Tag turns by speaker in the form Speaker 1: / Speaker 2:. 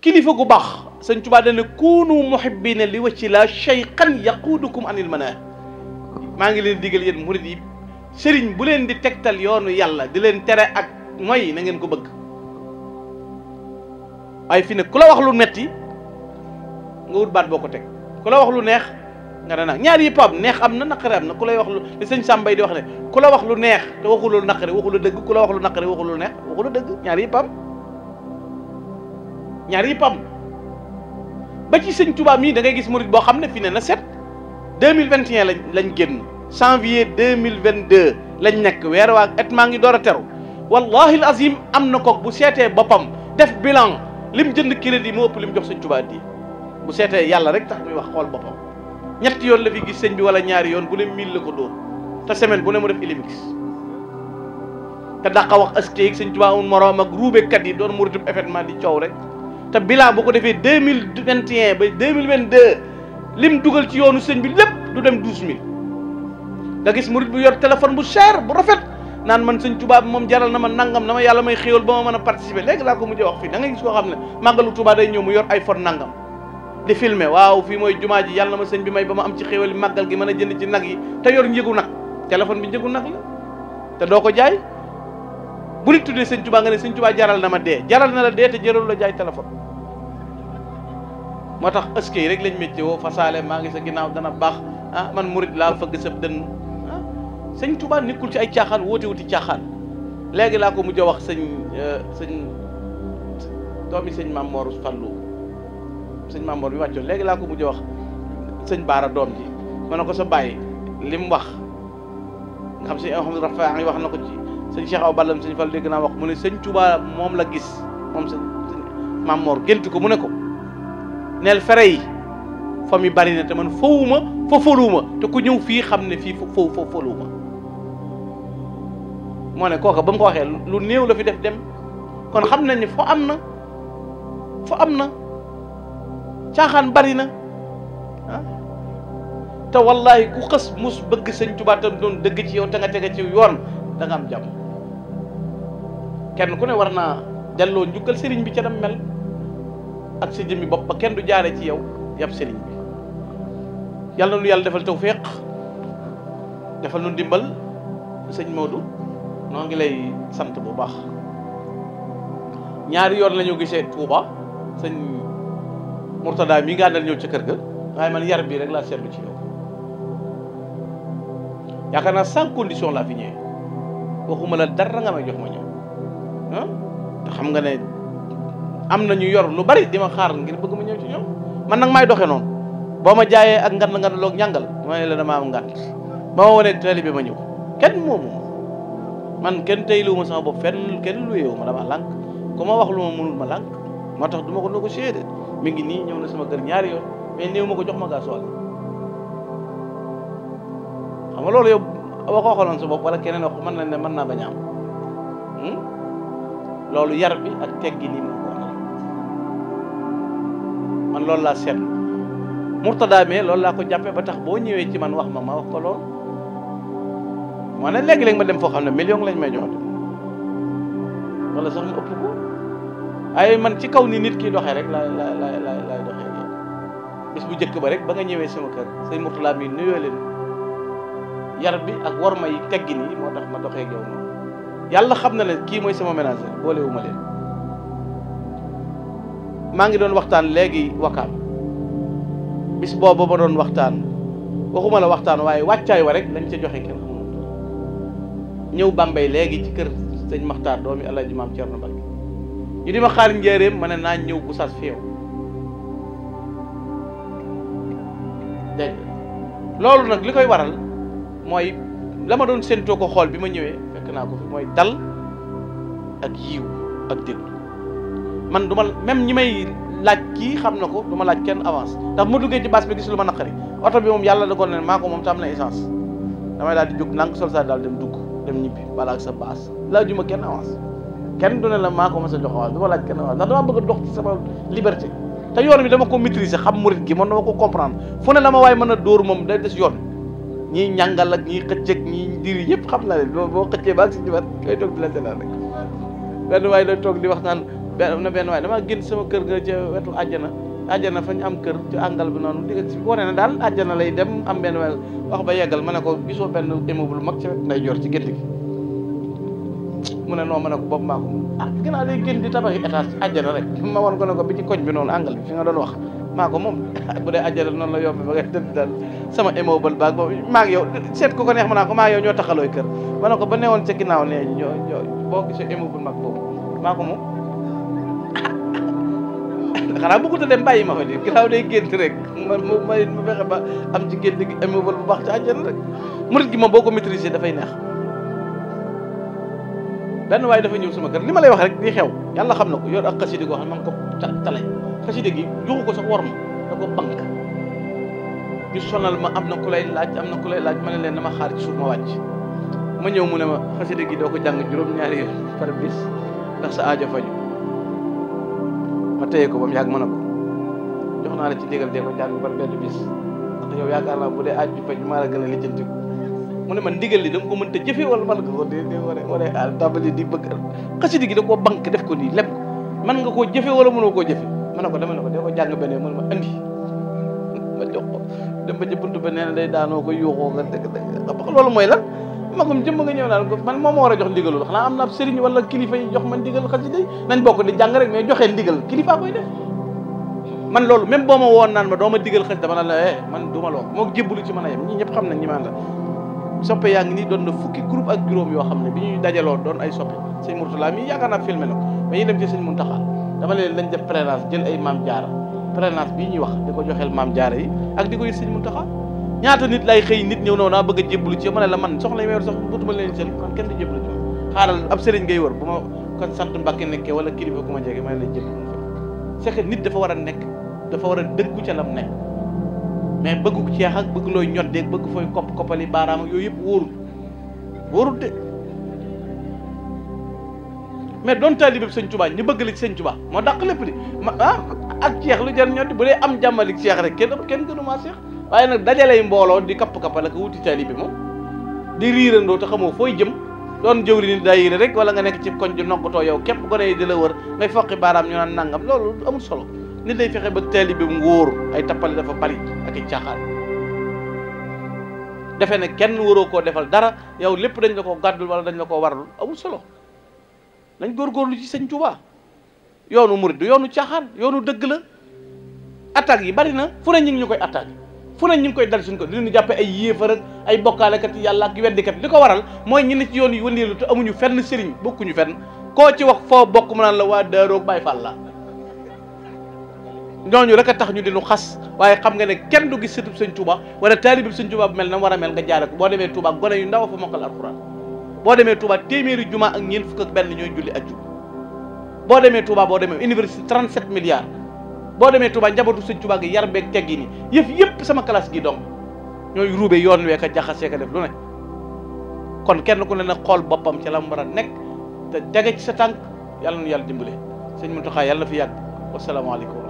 Speaker 1: kilifa gu baax sëñ Tuubaa dana kunu muhibbina li wacci la shay'an yaqudukum anil manah maa ngi leen digal yéen murid yi sëriñ bu leen di tegtal yoonu yàlla di leen tere ak mooy na ngeen ko bëgg waaye fi ne ku la wax lu metti nga wut baat boo ko teg ku la wax lu neex nga ne nag ñaar yëpp am neex am na naqari am na ku lay wax lu li sëñ Sàmbay di wax ne ku la wax lu neex te waxul lu naqari waxul lu dëgg ku la wax lu naqari waxul lu neex waxul lu dëgg ñaar yëpp am ñaar yëpp am ba ci sëñ Tuubaa mii da ngay gis murid boo xam ne fi ne na set 2021 lañ génn janvier 2022 lañ nekk weer waa et maa ngi door a teru wallahi al azim am na ko bu seetee boppam def bilan lim jënd crédit moo ëpp lim jox sëñ Tuubaa di bu seetee yàlla rek tax muy wax xool boppam ñetti yoon la fi gis sëñ bi wala ñaari yoon bu ne 1000 la ko dóor te semaine bu ne mu def ilimix te daqa wax astéeg sëñ Tuubaa amul moroom ak ruubekat yi doon muritub événement di coow rek te bilan bu ko defee 2021 ba 2022 lim dugal ci yoonu sëñ bi lépp du dem 12000 nga gis murit bu yor téléphone bu cher bu rafet naan man sëñ Tuubaa moom jaral na ma nangam na ma yàlla may xéewal ba ma mën a participer léegi laa ko mujjee wax fii da nga gis koo xam ne màggalu Tuubaa day ñëw mu yor iPhone nangam di filmer waaw fii mooy jumaa ji yàlla na ma sëñ bi may ba ma am ci xéewal yi màggal gi mën a jënd ci nag yi te yor njëgu nag téléphone bi njëgu nag la te doo ko jaay bu nit tuddee sëñ Tuubaa nga ne sëñ Tuubaa jaral na ma dee jaral na la dee te jëral la jaay téléphone moo tax ëskey rek lañ métier woo fasaale maa ngi sa ginnaaw dana baax ah man murid laa fëgg sa dënn ah sëñ Tuubaa nekkul ci ay caaxaan woote wuti caaxaan léegi laa ko mujj a wax sëñ doomi sëñ Maam Mor Fallu sëñ Maam Mor bi wàccoon léegi laa ko mujj a wax sëñ Baara doom ji ma ne ko sa bàyyi li mu wax nga xam sëñ Ahmadou Rafa yi wax na ko ci sëñ Cheikh Awa Ballam sëñ Fall dégg naa wax mu ne sëñ Tuubaa moom la gis moom sëñ Maam Mor gént ko mu ne ko neel fere yi fa mi bari na te man fowuma fa foluwuma te ku ñëw fii xam ne fii fa foluwuma moo ne kooka ba mu ko waxee lu néew la fi def dem kon xam nañ ne fo am na caaxaan bari na ah te wallahi ku xës mus bëgg sëñ Tuubaa tam doon dëgg ci yow te nga tege ci yoon da nga am jàmm kenn ku ne war naa delloo njukkal sëriñ bi ca dem mel ak sa jëmmi bopp ba kenn du jaare ci yow yab sëriñ bi yàlla na nu yàlla defal tawfiq defal nu ndimbal sëñ Modou noo ngi lay sant bu baax ñaari yoon la ñu gisee Touba sëñ Mourtada mi nga àndal ñëw ca kër ga waaye man yar bii rek laa seetlu ci yow yaakaar naa sans condition laa fi ñëwee waxuma la dara nga may jox ma ñëw ah te xam nga ne am na ñu yor lu bari di ma xaar ngir bëgg ma ñëw ci ñoom man nag maay doxee noonu boo ma jaayee ak ngand loog ñàngal ma ne la dama am ngànt ba ma wanee tali bi ma ñëw kenn moomu man kenn teyluwuma sama bopp fenn kenn luyewu ma dama lànk ku ma wax lu ma mënul ma lànk moo tax du ma ko négocier de mi ngi nii ñëw na sama kër ñaari yoon mais néew ma ko jox ma gasoil xam nga loolu yow boo ko waxaloon sa bopp wala keneen wax mën nañ ne mën naa bañ a am loolu yar bi ak teggi nii moo ko waral man loolu laa seetlu Mourtada mais loolu laa ko jàppee ba tax boo ñëwee ci man wax ma wax ko lool moo ne léegi-léegi ma dem foo xam ne million lañ may jox wala sax mu ëpp ko ay man ci kaw ni nit ki doxee rek laay doxee bis bu njëkk ba rek ba nga ñëwee sama kër sëñ Mourtada mi nuyoo leen yar bi ak worma yi teggin yi moo tax ma doxee ak yow noonu yàlla xam na ne kii mooy sama ménager boolewu ma leen maa ngi doon waxtaan léegi wakaam bis boobu ma doon waxtaan waxuma la waxtaan waaye wàccaay wa rek lañ ca joxe kenn xamul ñëw Bambey léegi ci kër sëñ Maxtaar doomi Alaaji Maam Cerno Mbàkke ñu di ma xaar njéeréem ma ne naa ñëw bu sas feew dégg loolu nag li koy waral mooy la ma doon séentoo ko xool bi ma ñëwee fekk naa ko fi mooy dal ak yiw ak déglu man du ma même ñi may laaj kii xam na ko du ma laaj kenn avance ndax bu ma duggee ci baas bi gis lu ma naqari oto bi moom yàlla da ko ne maa ko moom tam na essence damay daal di jóg nank sol sa daal dem dugg dem ñibbi balaa ak sa baas laajuma kenn avance kenn du ne la maa ko mos a jox avance du ma laaj kenn avance ndax dama bëgg a dox ci sama liberté te yoon bi dama ko maîtriser xam murit gi man dama ko comprendre fu ne la ma waaye mën a dóor moom day des yoon ñii ñàngal ak ñii xëcceeg ñii diri yëpp xam naa leen boo xëccee ba ak si jibat koy toog di la seetaan rek benn waaye lay toog di wax naan benn waaye damaa génn sama kër ga ca wetu àjjana fañ am kër ci àngal bi noonu digg si wane na daal àjjana lay dem am benn waaye wax ba yeggal ma ne ko gisoo benn immeuble mag ca nday jor ci gént gi mu ne non ma ne ko boobu maa ko ginnaaw day génn di tabaxi étage ci àjjana rek ma won ko ne ko bi ci koñ bi noonu àngal bi fi nga doon wax maa ko moom bu dee àjjana noonu la yomb ba nga dëdd daal sama immeuble baag boobu maa ngi yow seet ko neex ma naa ko maa yow ñoo taxalooy kër ma ne ko ba newoon ca ginnaaw nee ñoo boo gisee immeuble mag boobu maa ko moom xanaa bëggut a dem bàyyi ma fa di ginnaaw day gént rek ma fexe ba am ci gént gi immeuble bu baax ci àjjana rek murit gi moom boo ko maîtriser dafay neex benn waaye dafa ñëw sama kër li ma lay wax rek di xew yàlla xam na ko yor ak xasida goo xam ne man ko talay xasida gi joxu ko sax war ma da ko bank ñu sonal ma am na ku lay laaj ma ne leen dama xaar ci suuf ma wàcc ma ñëw mu ne ma xasida gi doo ko jàng juróom-ñaari yoon par bis ndax sa aajo faju ma téye ko ba mu yàgg ma ne ko jox naa la ci ndigal dee ko jàng par benn bis ndax yow yaakaar naa bu dee aaj bi faj maa la gën a lijjanti ko mu ne ma ndigal li da nga ko mënta jëfee wala man nga ko di wane tàmbali di bëgg xasida gi da koo banque def ko nii leb ko man nga koo jëfee wala mënoo koo jëfee ma ne ko dama ne ko dee ko jàng benn mu ne ma andi ma jox ko dem ba ci buntu ba nee na day daanoo ko yuuxoo nga dëgg loolu mooy lan magum jëmm nga ñëw naan ko man moom moo war a jox ndigalul xanaa am na ab sëriñ wala kilifa yi jox man ndigal xasida yi nañ bokk di jàng rek mais joxee ndigal kilifa koy def man loolu même boo ma woon naan ma doo ma digal xasida dama naan la man du ma lool moo jébbalu ci mën a yem ñi ñëpp xam nañ ñi maan la soppe yaa ngi nii doon na fukki groupe ak juróom yoo xam ne bi ñuy dajaloo doon ay soppe sëñ Mourtala mi yaakaar naa filmé na ko mais ñu dem ci sëñ Muntaxa dama leen lañ def prénance jël ay maam jaara prénance bii ñuy wax di ko joxeel maam jaara yi ak di ko yit sëñ Muntaxa ñaata nit lay xëy nit ñëw noonu naa bëgg a jébbalu ci ma ne la man soxla yi ma yor sax butuma leen sëriñ man kenn di jébbalu ci ma xaaral ab sëriñ ngay wër bu ma kon sant Mbàkke nekkee wala kilifa ku ma jege ma ne la jébbalu c'est que nit dafa war a nekk dafa war a dëggu ca lam nekk mais bëgg ko ceex ak bëgg looy ñoddeeg bëgg fooy koppali baaraam ak yooyu yëpp wóorul de mais doon taalibe bi sëñ Tuubaa ñu bëgg la ci sëñ Tuubaa moo dàq lépp di ak ceex lu jar ñoddi bu dee am jàmmalik ceex rek kenn gënu maa ceex waaye nag dajalay mbooloo di kapp-kappal ak wuti taalibe moom di riirandoo te xamoo fooy jëm doon jëwri ni daayira rek wala nga nekk ci koñ di nokkatoo yow képp gone yi di la wër ngay foqi baaraam ñu naan nangam loolu amul solo nit day fexe ba taalibe mu wóor ay tappale dafa bari ak i caaxaan defe ne kenn waroo koo defal dara yow lépp dañ la koo gàddul wala dañ la koo waralul amul solo nañ góorgóorlu ci sëñ Tuubaa yoonu murid du yoonu caaxaan yoonu dëgg la attaques yi bari na fu ne ñu ngi ñu koy attaque fu ne ñu ngi koy dal suñ ko dinañu jàppe ay yéefar ak ay bokkaalekat yàlla ak weddikat li ko waral mooy ñi ne ci yoon yi wëndeelu te amuñu fenn sëriñ bokkuñu fenn koo ci wax foo bokk mu naan la waa Daaroog Baay Faal la ñooñu rek a tax ñu dinu xas waaye xam nga ne kenn du gis sëtub sëñ Touba wala taalibib sëñ Touba bu mel na war a mel nga jaare ko boo demee Touba gone yu ndaw fa mokkal alxuraan boo demee Touba téeméeri juma ak ñeent fukk ak benn ñooy julli ajju boo demee Touba boo demee université 37 milliards boo demee Touba njabootu sëñ Touba gi yar beeg teggi ni yëpp sama classe gi donc ñooy ruube yoon wee ka jaxasee ka def lu ne kon kenn ku ne na xool boppam ci la mu war a nekk te tege ci sa tànk yàlla nu yàlla dimbale sëñ Mountakha yàlla na fi yàgg wasalaamaaleykum